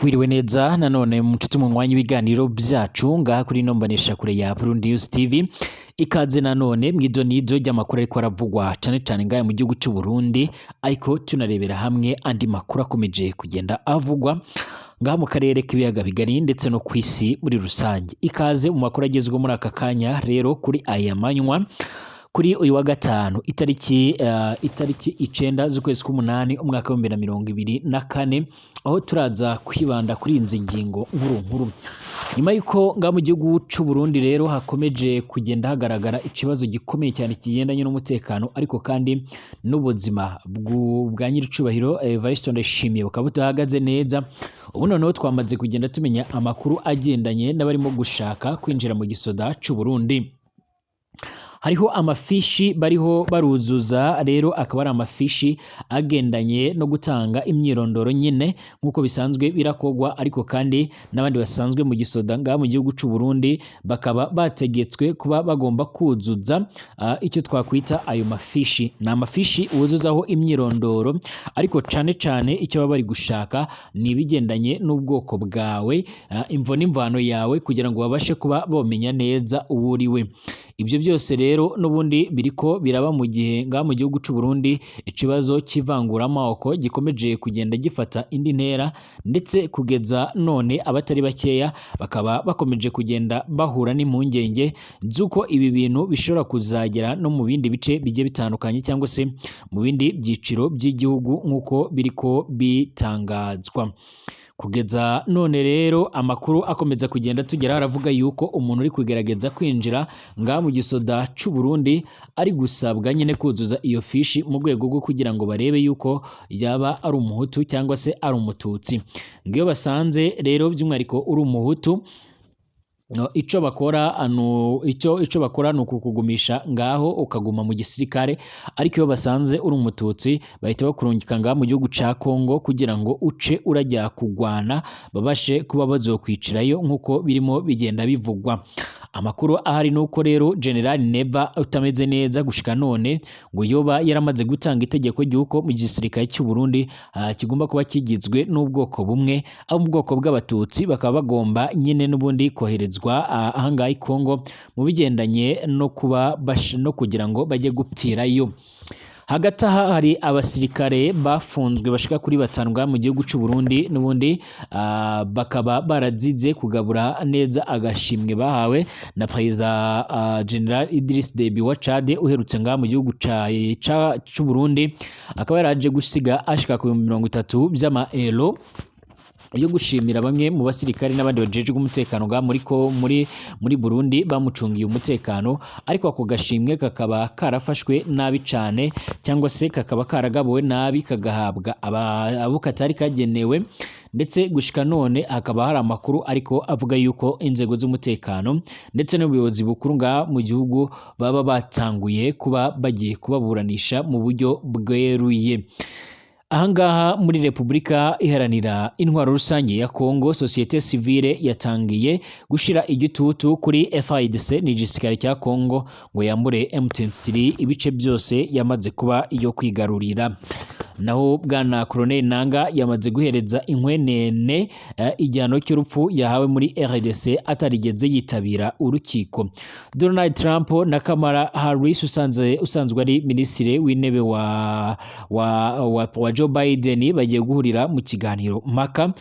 Wiriwe neza nanone munshuti mu mwanya ibiganiro byacu ngaha kuri ino mboneshakure ya Burundi News TV. Ikaze nanone mw'idonido ry'amakuru ariko aravugwa cane cane ngaha mu gihugu c'u Burundi, ariko tunarebera hamwe andi makuru akomeje kugenda avugwa ngaha mu karere k'ibiyaga bigari ndetse no kw'isi muri rusange. Ikaze mu makuru agezweho muri aka kanya rero kuri aya manywa, kuri uyu wa gatanu itariki 9 z'ukwezi k'umunani umwaka wa 2024, aho turaza kwibanda kuri izi ngingo nkuru nkuru. Nyuma y'uko ngaha mu gihugu c'u Burundi rero hakomeje kugenda hagaragara ikibazo gikomeye cyane kigendanye n'umutekano, ariko kandi n'ubuzima bwa nyiricubahiro Evariste Ndayishimiye bukaba budahagaze neza. Ubu noneho twamaze kugenda tumenya amakuru agendanye n'abarimo gushaka kwinjira mu gisoda c'u Burundi. Hariho amafishi bariho baruzuza, rero akaba ari amafishi agendanye no gutanga imyirondoro nyine nk'uko bisanzwe birakogwa, ariko kandi n'abandi basanzwe mu gisoda ngaha mu gihugu c'u Burundi bakaba bategetswe kuba bagomba kuzuza icyo twakwita ayo mafishi. Ni amafishi wuzuzaho imyirondoro, ariko cane cane icyo baba bari gushaka ni ibigendanye n'ubwoko bwawe, imvo n'imvano yawe, kugira ngo babashe kuba bomenya neza uwo uriwe. Ibyo byose rero n'ubundi biriko biraba mu gihe ngaha mu gihugu c'u Burundi ikibazo cy'ivanguramoko gikomeje kugenda gifata indi ntera, ndetse kugeza none abatari bakeya bakaba bakomeje kugenda bahura n'impungenge z'uko ibi bintu bishobora kuzagera no mu bindi bice bigiye bitandukanye cyangwa se mu bindi byiciro by'igihugu nk'uko biriko bitangazwa. Kugeza none rero amakuru akomeza kugenda tugeraho aravuga yuko umuntu uri kugerageza kwinjira ngaha mu gisoda c'u Burundi ari gusabwa nyine kuzuza iyo fishi mu rwego rwo kugira ngo barebe yuko yaba ari umuhutu cyangwa se ari umututsi. Ngo iyo basanze rero by'umwihariko uri umuhutu, no, ico bakora anu ico bakora ni ukukugumisha ngaho ukaguma mu gisirikare, ariko iyo basanze uri umututsi bahita bakurungika ngaho mu gihugu ca Kongo kugira ngo uce urajya kugwana, babashe kuba bazokwicirayo nk'uko birimo bigenda bivugwa. Amakuru ahari nuko rero General Neva utameze neza gushika none ngo yoba yaramaze gutanga itegeko ry'uko mu gisirikare cy'u Burundi kigomba kuba kigizwe n'ubwoko bumwe, abo mu bwoko bw'abatutsi bakaba bagomba nyine n'ubundi koherezwa ahangaha i Kongo mu bigendanye no kuba no kugira ngo bajye gupfirayo. Hagati aha hari abasirikare bafunzwe bashika kuri 5 ngaha mu gihugu c'u Burundi n'ubundi, bakaba barazize kugabura neza agashimwe bahawe na Perezida General Idriss Deby wa Chad uherutse ngaha mu gihugu c'u Burundi, akaba yaraje gusiga ashika ku 30,000 vy'amaero yo gushimira bamwe mu basirikare n'abandi bajejwe umutekano ngaha muri Burundi bamucungiye umutekano, ariko ako gashimwe kakaba karafashwe nabi cane cyangwa se kakaba karagabuwe nabi kagahabwa abo katari kagenewe, ndetse gushika none hakaba hari amakuru ariko avuga yuko inzego z'umutekano ndetse n'ubuyobozi bukuru ngaha mu gihugu baba batanguye kuba bagiye kubaburanisha mu buryo bweruye. Ahangaha muri Repubulika Iharanira Intwaro Rusange ya Kongo, société civile yatangiye gushira igitutu kuri FARDC n'igisirikare cya Kongo ngo yambure M23 ibice byose yamaze kuba iyo kwigarurira. Naho bwana Colonel Nanga yamaze guhereza inkwenene igihano cy'urupfu yahawe muri RDC atarigeze yitabira urukiko. Donald Trump na Kamala Harris usanzwe ari minisitiri w'intebe wa Joe Biden bagiye guhurira mu kiganiro mpaka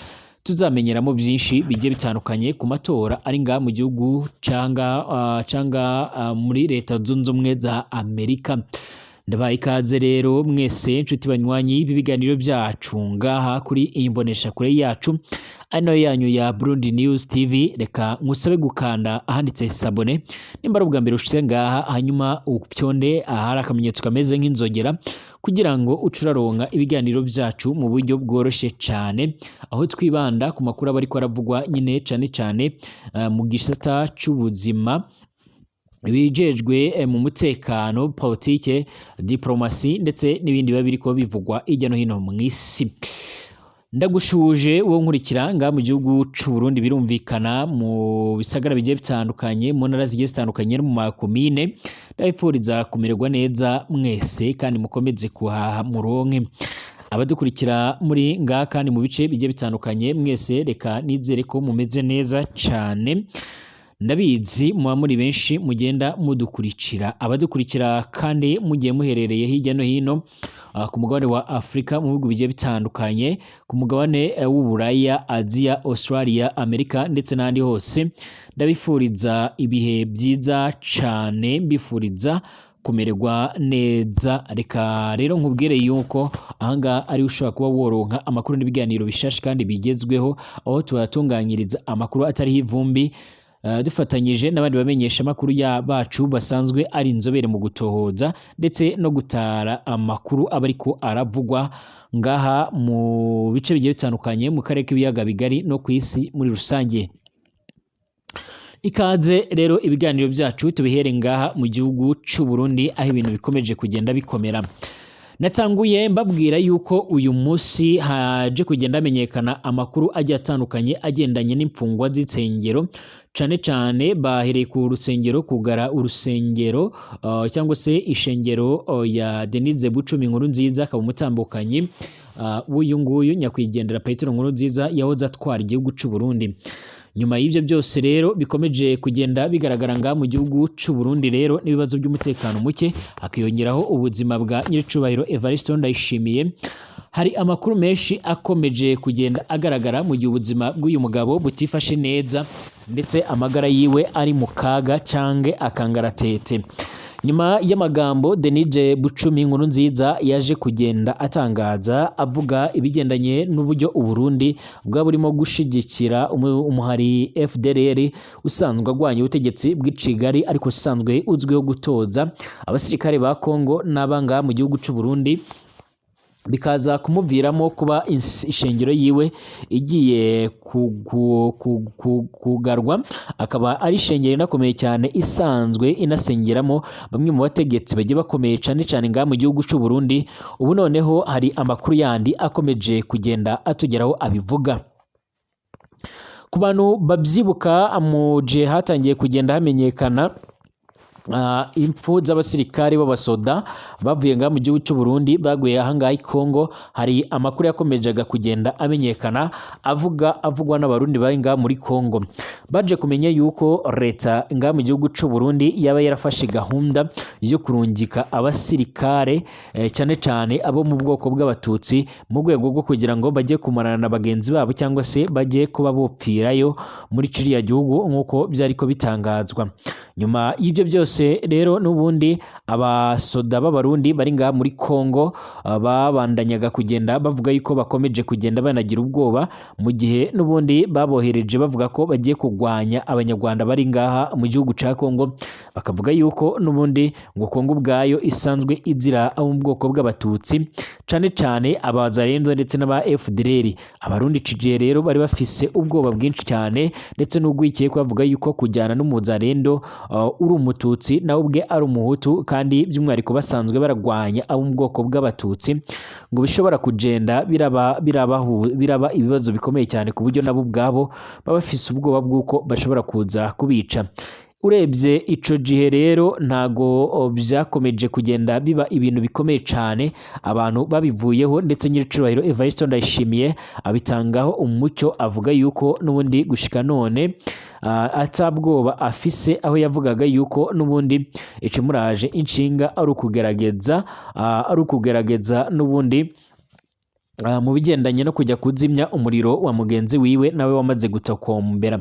tuzamenyeramo byinshi bigiye bitandukanye ku matora ari ngaha mu gihugu canga muri Leta Zunze Ubumwe za Amerika. Ndabaye ikaze rero mwese nshuti banywanyi b'ibiganiro byacu ngaha kuri iyi mboneshakure yacu ari nayo yanyu ya Burundi News TV. Reka nkusabe gukanda ahanditse s'abonner nimba ari ubwa mbere ushitse ngaha, hanyuma upyonde ahari akamenyetso kameze nk'inzogera kugira ngo uce uraronka ibiganiro byacu mu buryo bworoshe cane, aho twibanda ku makuru aba ariko aravugwa nyine cane cane mu gisata c'ubuzima, bijejwe mu mutekano, politike, diplomasi ndetse n'ibindi biba biriko bivugwa hirya no hino mw'isi. Ndagushuje uwo nkurikira ngaha mu gihugu c'u Burundi, birumvikana mu bisagara bigiye bitandukanye, mu ntara zigiye zitandukanye no mu makomine. Ndabipfuriza kumererwa neza mwese kandi mukomeze kuhaha muronke. Abadukurikira muri ngaha kandi mu bice bigiye bitandukanye, mwese reka nizere ko mumeze neza cane. Ndabizi muba muri benshi mugenda mudukurikira. Abadukurikira kandi mugiye muherereye hirya no hino ku mugabane wa Afrika, mu bihugu bigiye bitandukanye, ku mugabane w'Uburaya, Aziya, Australia, Amerika ndetse n'ahandi hose, ndabifuriza ibihe byiza cane, mbifuriza kumererwa neza. Reka rero nkubwire yuko ahangaha ari ushobora kuba woronka amakuru n'ibiganiro bishasha kandi bigezweho, aho tubatunganyiriza amakuru atariho ivumbi, dufatanyije n'abandi bamenyesha amakuru ya bacu basanzwe ari inzobere mu gutohoza ndetse no gutara amakuru aba ariko aravugwa ngaha mu bice bigiye bitandukanye mu karere k'ibiyaga bigari no ku isi muri rusange. Ikaze rero, ibiganiro byacu tubihere ngaha mu gihugu c'u Burundi, aho ibintu bikomeje kugenda bikomera. Natanguye mbabwira yuko uyu munsi haje kugenda hamenyekana amakuru agiye atandukanye agendanye n'imfungwa z'insengero, cane cane bahereye ku rusengero, kugara urusengero cyangwa se ishengero ya Denise Bucumi Inkuru Nziza, akaba umutambukanyi w'uyu nguyu nyakwigendera Petero Nkuru Nziza yahoze atwara igihugu c'u Burundi. Nyuma y'ibyo byose rero bikomeje kugenda bigaragara ngaha mu gihugu c'u Burundi rero n'ibibazo by'umutekano muke, hakiyongeraho ubuzima bwa nyiricubahiro Evariste Ndayishimiye, hari amakuru menshi akomeje kugenda agaragara mu gihe ubuzima bw'uyu mugabo butifashe neza, ndetse amagara yiwe ari mu kaga canke akangaratete. Nyuma y'amagambo Denise Bucumi Inkuru Nziza yaje kugenda atangaza avuga ibigendanye n'uburyo Uburundi bwaba burimo gushigikira umuhari FDLR usanzwe agwanya ubutegetsi bw'i Kigali, ariko usanzwe uzwiho gutoza abasirikare ba Kongo n'abanga mu gihugu c'u Burundi, bikaza kumuviramo kuba ishengero yiwe igiye kugarwa, akaba ari ishengero inakomeye cyane isanzwe inasengeramo bamwe mu bategetsi bagiye bakomeye cyane cyane ngaha mu gihugu c'u Burundi. Ubu noneho hari amakuru yandi akomeje kugenda atugeraho abivuga. Ku bantu babyibuka, mu gihe hatangiye kugenda hamenyekana impfu z'abasirikare b'abasoda bavuye ngaha mu gihugu cy'u Burundi baguye ahangaha i Kongo, hari amakuru yakomejaga kugenda amenyekana avuga avugwa n'abarundi bari ngaha muri Kongo. Baje kumenya yuko leta ngaha mu gihugu cy'u Burundi yaba yarafashe gahunda yo kurungika abasirikare, cyane cyane abo mu bwoko bw'abatutsi, mu rwego rwo kugira ngo bajye kumarana na bagenzi babo cyangwa se bajye kuba bopfirayo muri kiriya gihugu, nk'uko byariko bitangazwa. Nyuma y'ibyo byose rero, n'ubundi abasoda b'abarundi bari ngaha muri Kongo babandanyaga kugenda bavuga yuko bakomeje kugenda banagira ubwoba, mu gihe n'ubundi babohereje bavuga ko bagiye kurwanya abanyarwanda bari ngaha mu gihugu ca Kongo, bakavuga yuko n'ubundi ngo Kongo ubwayo isanzwe izira abo mu bwoko bw'abatutsi, cane cane abazarendo ndetse n'aba FDLR. Abarundi ico gihe rero bari bafise ubwoba bwinshi cyane ndetse n'urwikekwe, bavuga yuko kujyana n'umuzarendo uri umututsi nawe ubwe ari umuhutu, kandi by'umwihariko basanzwe baragwanya abo mu bwoko bw'abatutsi, ngo bishobora kugenda biraba ibibazo bikomeye cyane, ku buryo nabo ubwabo baba bafise ubwoba bw'uko bashobora kuza kubica. Urebye ico gihe rero, ntago byakomeje kugenda biba ibintu bikomeye cyane, abantu babivuyeho, ndetse nyiricubahiro Evariste Ndayishimiye abitangaho umucyo, avuga yuko n'ubundi gushika none atabwoba afise, aho yavugaga yuko n'ubundi ikimuraje inshinga ari ukugerageza n'ubundi mu bigendanye no kujya kuzimya umuriro wa mugenzi wiwe nawe wamaze gutokombera.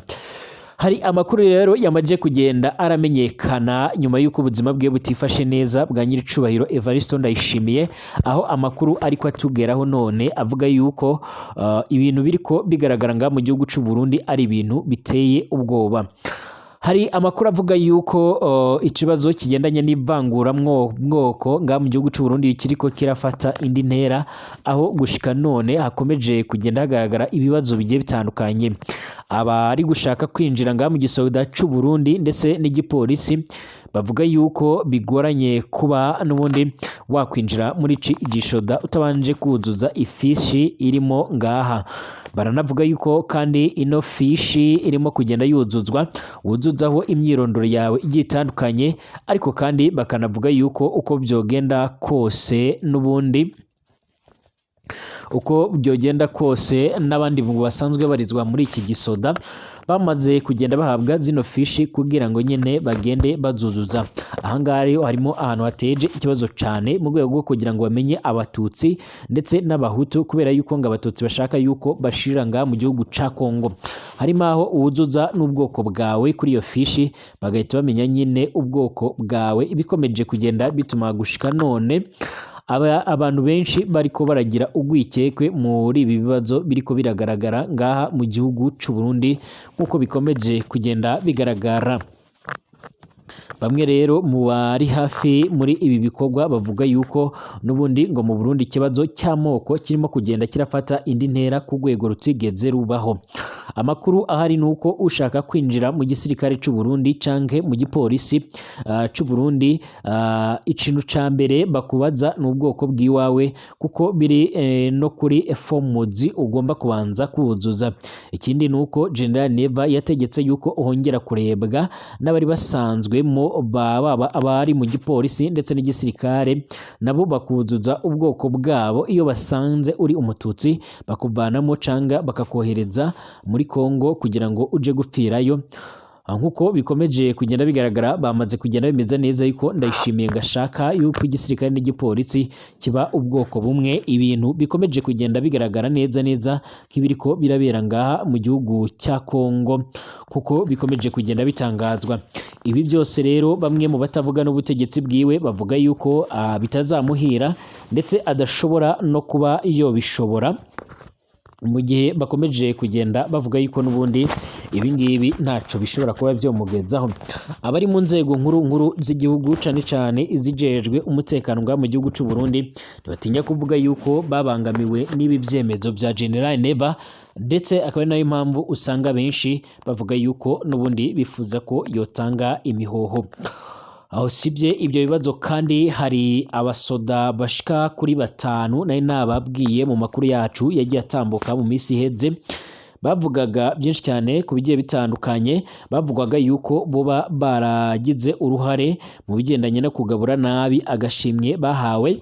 Hari amakuru rero yamaze kugenda aramenyekana nyuma y'uko ubuzima bwe butifashe neza bwa nyiricubahiro Evariste Ndayishimiye, aho amakuru ariko atugeraho none avuga yuko ibintu biriko bigaragara ngaha mu gihugu c'u Burundi ari ibintu biteye ubwoba. Hari amakuru avuga yuko ikibazo kigendanye n'ivanguramwoko ngaha mu gihugu c'u Burundi kiriko kirafata indi ntera, aho gushika none hakomeje kugenda hagaragara ibibazo bigiye bitandukanye. Abari gushaka kwinjira ngaha mu gisoda c'u Burundi ndetse n'igipolisi bavuga yuko bigoranye kuba n'ubundi wakwinjira muri ici gishoda utabanje kuzuza ifishi irimo ngaha. Baranavuga yuko kandi ino fishi irimo kugenda yuzuzwa, wuzuzaho imyirondoro yawe igiye itandukanye, ariko kandi bakanavuga yuko uko byogenda kose n'ubundi Uko byogenda kose, n'abandi basanzwe barizwa muri iki gisoda bamaze kugenda bahabwa zino fishi kugira ngo nyene bagende bazuzuza. Ahangaha rero harimo ahantu hateje ikibazo cane mu rwego rwo kugira ngo bamenye Abatutsi ndetse n'Abahutu, kubera yuko ngo Abatutsi bashaka yuko bashirira ngaha mu gihugu ca Kongo. Harimo aho uwuzuza n'ubwoko bwawe kuri iyo fishi, bagahita bamenya nyine ubwoko bwawe. Bikomeje kugenda bituma gushika none abantu benshi bariko baragira ugwikekwe muri ibi bibazo biriko biragaragara ngaha mu gihugu c'u Burundi, nk'uko bikomeje kugenda bigaragara. Bamwe rero mu bari hafi muri ibi bikorwa bavuga yuko n'ubundi ngo mu Burundi ikibazo cy'amoko kirimo kugenda kirafata indi ntera ku rwego rutigeze rubaho. Amakuru ahari ni uko ushaka kwinjira mu gisirikare c'u Burundi canke mu gipolisi c'u Burundi, ikintu ca mbere bakubaza ni ubwoko bw'iwawe, kuko biri no kuri fomuzi ugomba kubanza kuzuza. Ikindi ni uko General Neva yategetse yuko uhongera kurebwa n'abari basanzwemo, baba abari mu gipolisi ndetse n'igisirikare, nabo bakuzuza ubwoko bwabo. Iyo basanze uri Umututsi, bakuvanamo canga bakakohereza muri Kongo kugira ngo uje gupfirayo. Nk'uko bikomeje kugenda bigaragara, bamaze kugenda bimeze neza yuko Ndayishimiye gashaka yuko igisirikare n'igipolisi kiba ubwoko bumwe, ibintu bikomeje kugenda bigaragara neza neza nk'ibiriko birabera ngaha mu gihugu cya Kongo, kuko bikomeje kugenda bitangazwa. Ibi byose rero, bamwe mu batavuga n'ubutegetsi bwiwe bavuga yuko bitazamuhira ndetse adashobora no kuba yobishobora, mu gihe bakomeje kugenda bavuga yuko n'ubundi ibi ngibi ntaco bishobora kuba byomugezaho. Abari mu nzego nkuru nkuru z'igihugu, cane cane izijejwe umutekano ngaha mu gihugu c'u Burundi, ntibatinya kuvuga yuko babangamiwe n'ibi vyemezo vya General Neva, ndetse akaba ari nayo mpamvu usanga benshi bavuga yuko n'ubundi bifuza ko yotanga imihoho. Aho sibye ibyo bibazo kandi, hari abasoda bashika kuri batanu nari nababwiye mu makuru yacu yagiye atambuka mu minsi iheze, bavugaga byinshi cyane ku bigiye bitandukanye. Bavugaga yuko boba baragize uruhare mu bigendanye no kugabura nabi agashimwe bahawe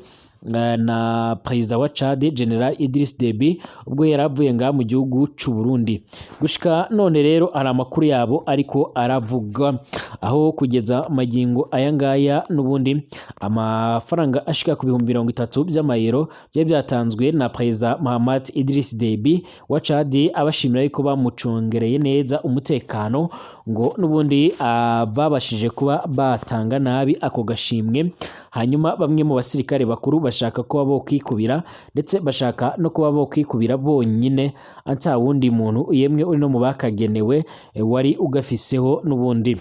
na perezida wa Chad, General Idris Deby, ubwo yari avuye ngaha mu gihugu c'u Burundi. Gushika none rero hari amakuru yabo ariko aravuga, aho kugeza magingo aya ngaya n'ubundi amafaranga ashika ku 30,000 by'amayero byari byatanzwe na perezida Mahamat Idris Deby wa Chad, abashimira yuko bamucungereye neza umutekano, ngo n'ubundi babashije kuba batanga nabi ako gashimwe. Hanyuma bamwe mu basirikare bakuru bashaka kuba bokwikubira, ndetse bashaka no kuba bokwikubira bonyine, ata wundi muntu yemwe uri no mu bakagenewe wari ugafiseho n'ubundi.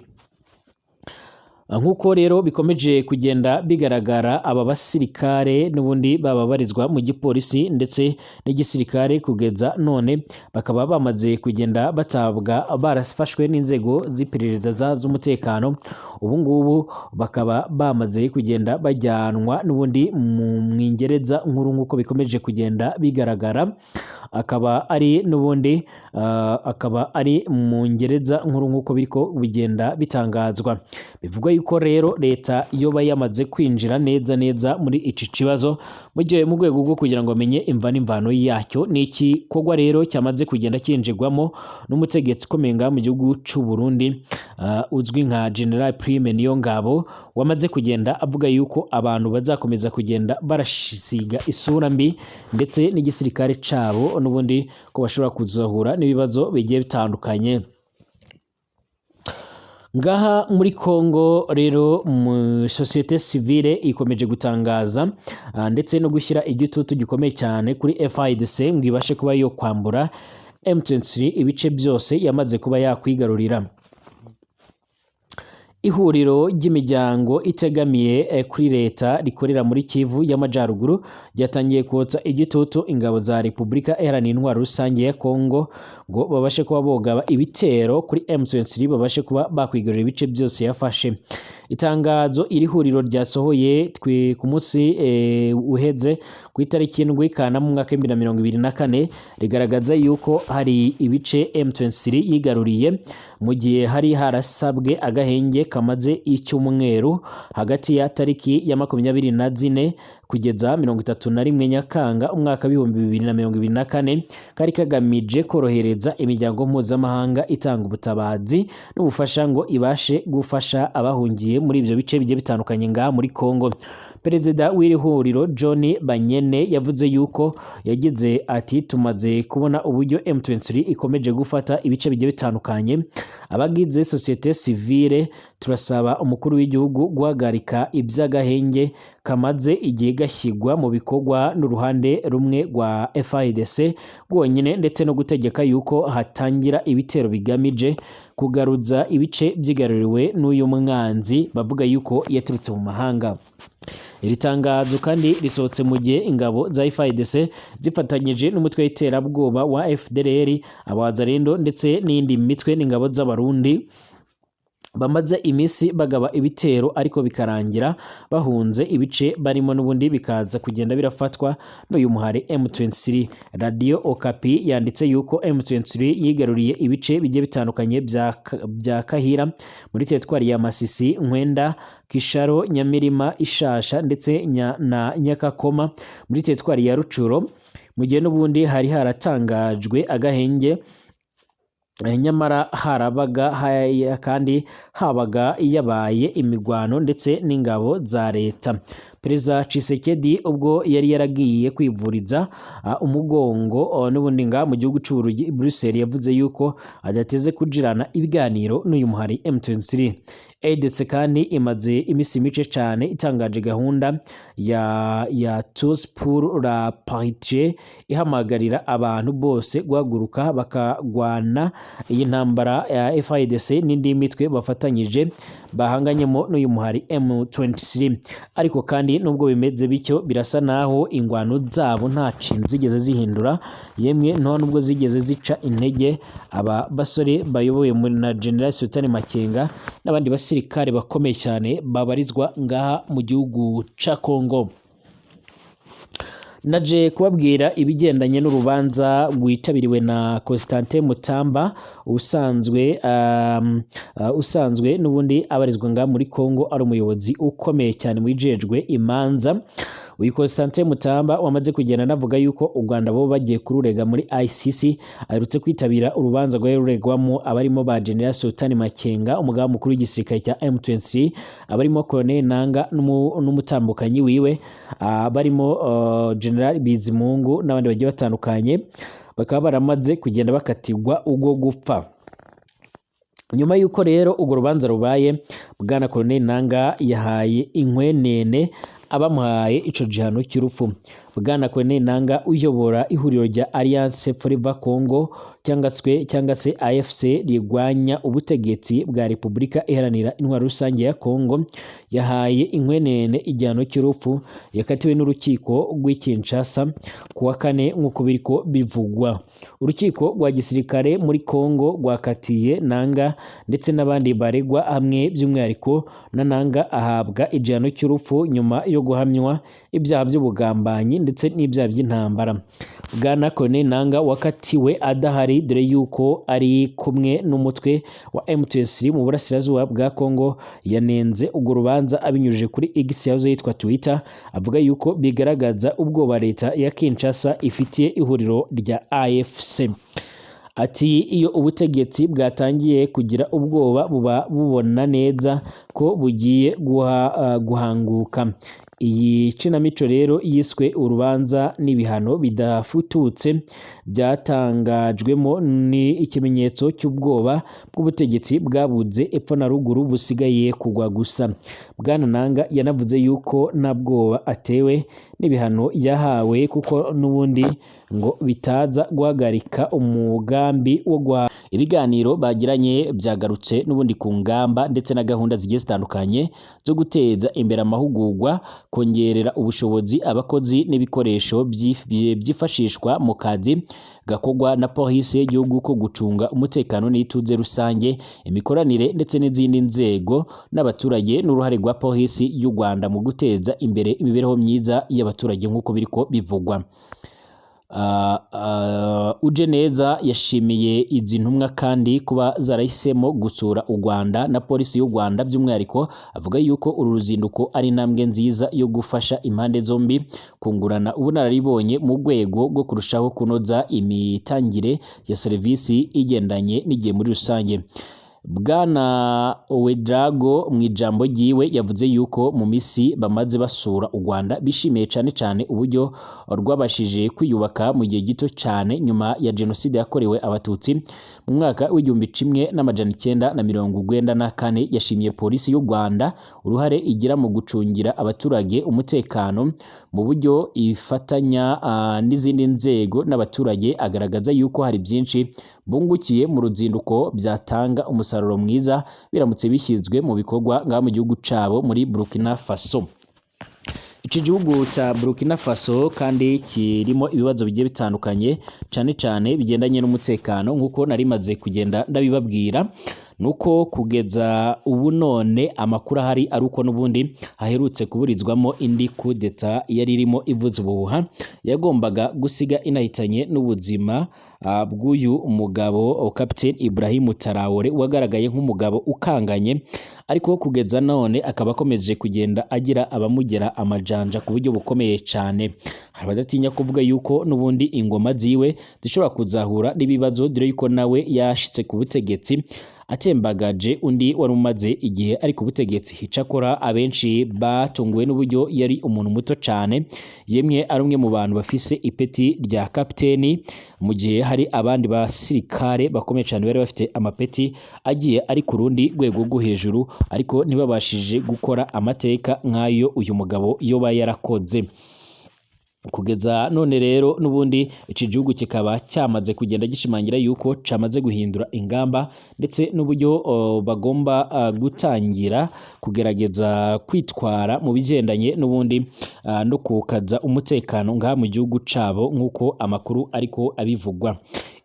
Nk'uko rero bikomeje kugenda bigaragara, aba basirikare n'ubundi baba barizwa mu gipolisi ndetse n'igisirikare, kugeza none bakaba bamaze kugenda batabwa, barafashwe n'inzego z'iperereza z'umutekano. Ubu ngubu bakaba bamaze kugenda bajyanwa n'ubundi mu Mwingereza nkuru, nk'uko bikomeje kugenda bigaragara, akaba ari n'ubundi akaba ari mu ngereza nkuru, nk'uko biriko bigenda bitangazwa. Bivugwa yuko rero leta yoba yamaze kwinjira neza neza muri iki kibazo mu gihe mu rwego rwo kugira ngo bamenye imva n'imvano yacyo. Ni igikorwa rero cyamaze kugenda cyinjirwamo n'umutegetsi ukomeye ngaha mu gihugu c'u Burundi, uzwi nka General Prime Niyongabo, wamaze kugenda avuga yuko abantu bazakomeza kugenda barasiga isura mbi ndetse n'igisirikare cabo n'ubundi ko bashobora kuzohura n'ibibazo bigiye bitandukanye. Ngaha muri Congo rero, mu société civile ikomeje gutangaza ndetse no gushyira igitutu gikomeye cyane kuri FARDC ngo ibashe kuba yo kwambura M23 ibice byose yamaze kuba yakwigarurira. Ihuriro ry'imiryango itegamiye kuri leta rikorera muri Kivu y'Amajyaruguru ryatangiye kotsa igitutu ingabo za Repubulika Iharanira Intwaro Rusange ya Kongo ngo babashe kuba bogaba ibitero kuri M23, babashe kuba bakwigarurira ibice byose yafashe. Itangazo iri huriro ryasohoye twe ku munsi uheze ku itariki 7 Kanama mu mwaka wa 2024 rigaragaza yuko hari ibice M23 yigaruriye mu gihe hari harasabwe agahenge kamaze icyumweru, hagati ya tariki ya 24 kugeza 31 Nyakanga umwaka 2024, kari kagamije korohereza imiryango mpuzamahanga itanga ubutabazi n'ubufasha ngo ibashe gufasha abahungiye muri ivyo bice bigiye bitandukanye ngaha muri Kongo. Perezida w'iri huriro John Banyene yavuze yuko, yagize ati: "Tumaze kubona uburyo M23 ikomeje gufata ibice bigiye bitandukanye. Abagize société civile turasaba umukuru w'igihugu guhagarika iby'agahenge kamaze igihe gashyirwa mu bikorwa n'uruhande rumwe rwa FARDC rwonyine, ndetse no gutegeka yuko hatangira ibitero bigamije kugaruza ibice byigaruriwe n'uyu mwanzi bavuga yuko yaturutse mu mahanga." Iri tangazo kandi risohotse mu gihe ingabo za FARDC zifatanyije n'umutwe w'iterabwoba wa FDLR, Abazalendo ndetse n'indi mitwe n'ingabo z'Abarundi bamaze iminsi bagaba ibitero, ariko bikarangira bahunze ibice barimo, n'ubundi bikaza kugenda birafatwa n'uyu muhari M23. Radio Okapi yanditse yuko M23 yigaruriye ibice bigiye bitandukanye bya Kahira muri teritwari ya Masisi, Nkwenda, Kisharo, Nyamirima, Ishasha ndetse na Nyakakoma muri teritwari ya Rucuro, mu gihe n'ubundi hari haratangajwe agahenge, nyamara harabaga kandi habaga yabaye imigwano ndetse n'ingabo za leta. Perezida Tshisekedi ubwo yari yaragiye kwivuriza umugongo n'ubundi nga mu gihugu c'Uburugi Bruxelles, yavuze yuko adateze kugirana ibiganiro n'uyu muhari M23. ADC kandi imaze imisi mice cyane itangaje gahunda ya Tous pour la Patrie, ihamagarira abantu bose guhaguruka bakagwana iyi ntambara ya FARDC n'indi mitwe bafatanyije bahanganyemo n'uyu muhari M23. Ariko kandi nubwo bimeze bityo, birasa naho ingwano zabo nta kintu zigeze zihindura, yemwe nta nubwo zigeze zica intege aba basore bayobowe na General Sultan Makenga n'abandi basirikare bakomeye cyane babarizwa ngaha mu gihugu ca Congo. Naje kubabwira ibigendanye n'urubanza rwitabiriwe na Constantin Mutamba usanzwe n'ubundi abarizwa ngaha muri Congo, ari umuyobozi ukomeye cyane mwijejwe imanza. Uyu Constantin Mutamba wamaze kugenda anavuga yuko u Rwanda bo bagiye kururega muri ICC, aherutse kwitabira urubanza rwari ruregwamo abarimo ba General Sultan Makenga, umugaba mukuru w'igisirikare cya M23, abarimo Colonel Nanga n'umutambukanyi wiwe, barimo General Bizimungu n'abandi bagiye batandukanye, bakaba baramaze kugenda bakatirwa ubwo gupfa. Nyuma y'uko rero urwo rubanza rubaye, Bwana Colonel Nanga yahaye inkwenene abamuhaye ico gihano cy'urupfu. Bwana Colonel Nanga uyobora ihuriro rya Alliance Fleuve Congo cyangwa se AFC rigwanya ubutegetsi bwa Repubulika Iharanira Intwaro Rusange ya Congo, yahaye inkwenene igihano cy'urupfu yakatiwe n'urukiko rw'i Kinshasa ku wa kane, nk'uko biriko bivugwa. Urukiko rwa gisirikare muri Congo rwakatiye Nanga ndetse n'abandi baregwa hamwe, by'umwihariko na Nanga ahabwa igihano cy'urupfu nyuma yo guhamywa ibyaha by'ubugambanyi ndetse n'ibyaha by'intambara. Bwana Corneille Nanga wakatiwe adahari, dore yuko ari kumwe n'umutwe wa M23 mu burasirazuba bwa Congo, yanenze urwo rubanza abinyujije kuri X yahoze yitwa Twitter, avuga yuko bigaragaza ubwoba leta ya Kinshasa ifitiye ihuriro rya AFC. Ati: "Iyo ubutegetsi bwatangiye kugira ubwoba, buba bubona neza ko bugiye guhanguka. Iyi kinamico rero yiswe urubanza n'ibihano bidafututse byatangajwemo ni ikimenyetso cy'ubwoba bw'ubutegetsi bwabuze epfo na ruguru, busigaye kugwa gusa." Bwana Nanga yanavuze yuko nta bwoba atewe n'ibihano yahawe, kuko n'ubundi ngo bitaza guhagarika umugambi wo guha. Ibiganiro bagiranye byagarutse n'ubundi ku ngamba ndetse na gahunda zigiye zitandukanye zo guteza imbere amahugurwa, kongerera ubushobozi abakozi n'ibikoresho byifashishwa mu kazi gakorwa na polisi y'igihugu ko gucunga umutekano n'ituze rusange, imikoranire ndetse n'izindi nzego n'abaturage, n'uruhare rwa polisi y'u Rwanda mu guteza imbere imibereho myiza y'abaturage, nk'uko biriko bivugwa. Ujeneza yashimiye izi ntumwa kandi kuba zarahisemo gusura u Rwanda na polisi y'u Rwanda by'umwihariko, avuga yuko uru ruzinduko ari intambwe nziza yo gufasha impande zombi kungurana ubunararibonye mu rwego rwo kurushaho kunoza imitangire ya serivisi igendanye n'igihe muri rusange. Bwana Ouedraogo mu ijambo ryiwe yavuze yuko mu misi bamaze basura u Rwanda bishimiye cane cane uburyo rwabashije kwiyubaka mu gihe gito cane nyuma ya jenoside yakorewe Abatutsi mu mwaka w'1994. Yashimiye polisi y'u Rwanda uruhare igira mu gucungira abaturage umutekano mu buryo ifatanya n'izindi nzego n'abaturage, agaragaza yuko hari byinshi bungukiye mu ruzinduko byatanga umusaruro mwiza biramutse bishyizwe mu bikorwa ngaha mu gihugu cabo muri Burkina Faso. Iki gihugu cya Burkina Faso kandi kirimo ibibazo bigiye bitandukanye, cane cane bigendanye n'umutekano, nk'uko nari maze kugenda ndabibabwira. Nuko kugeza ubu none amakuru ahari ari uko n'ubundi haherutse kuburizwamo indi kudeta yari irimo ivuza ubuhuha, yagombaga gusiga inahitanye n'ubuzima bw'uyu mugabo Captain Ibrahim Traore, wagaragaye nk'umugabo ukanganye, ariko kugeza none akaba akomeje kugenda agira abamugera amajanja ku buryo bukomeye cyane. Hari abadatinya kuvuga yuko n'ubundi ingoma ziwe zishobora kuzahura n'ibibazo, dore yuko nawe yashitse ku butegetsi atembagaje undi wari umaze igihe ari ku butegetsi. Icakora abenshi batunguwe n'uburyo yari umuntu muto cyane, yemwe ari umwe mu bantu bafise ipeti rya kapiteni, mu gihe hari abandi basirikare bakomeye cyane bari bafite amapeti agiye ari ku rundi rwego rwo hejuru, ariko ntibabashije gukora amateka nk'ayo uyu mugabo yoba yarakoze. Kugeza none rero n'ubundi iki gihugu kikaba cyamaze kugenda gishimangira yuko cyamaze guhindura ingamba ndetse n'uburyo bagomba gutangira kugerageza kwitwara mu bigendanye n'ubundi no kukaza umutekano ngaha mu gihugu cabo, nk'uko amakuru ariko abivugwa.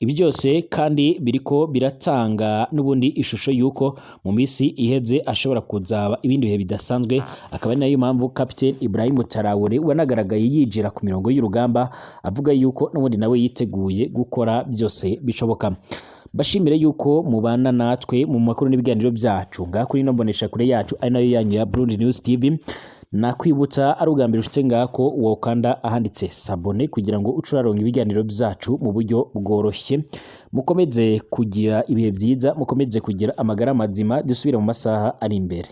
Ibi byose kandi biriko biratanga n'ubundi ishusho yuko mu minsi iheze ashobora kuzaba ibindi bihe bidasanzwe, akaba ari nayo mpamvu Captain Ibrahim Traore wanagaragaye yinjira ku mirongo y'urugamba avuga yuko n'ubundi nawe yiteguye gukora byose bishoboka. Bashimire yuko mubana natwe mu makuru n'ibiganiro byacu ngaha kuri ino mboneshakure yacu ari nayo yanyu ya Burundi News TV. Nakwibutsa ari ubwa mbere ushitse ngako wokanda ahanditse s'abonner kugira ngo uce uraronka ibiganiro byacu mu buryo bworoshye. Mukomeze kugira ibihe byiza, mukomeze kugira amagara mazima, dusubire mu masaha ari imbere.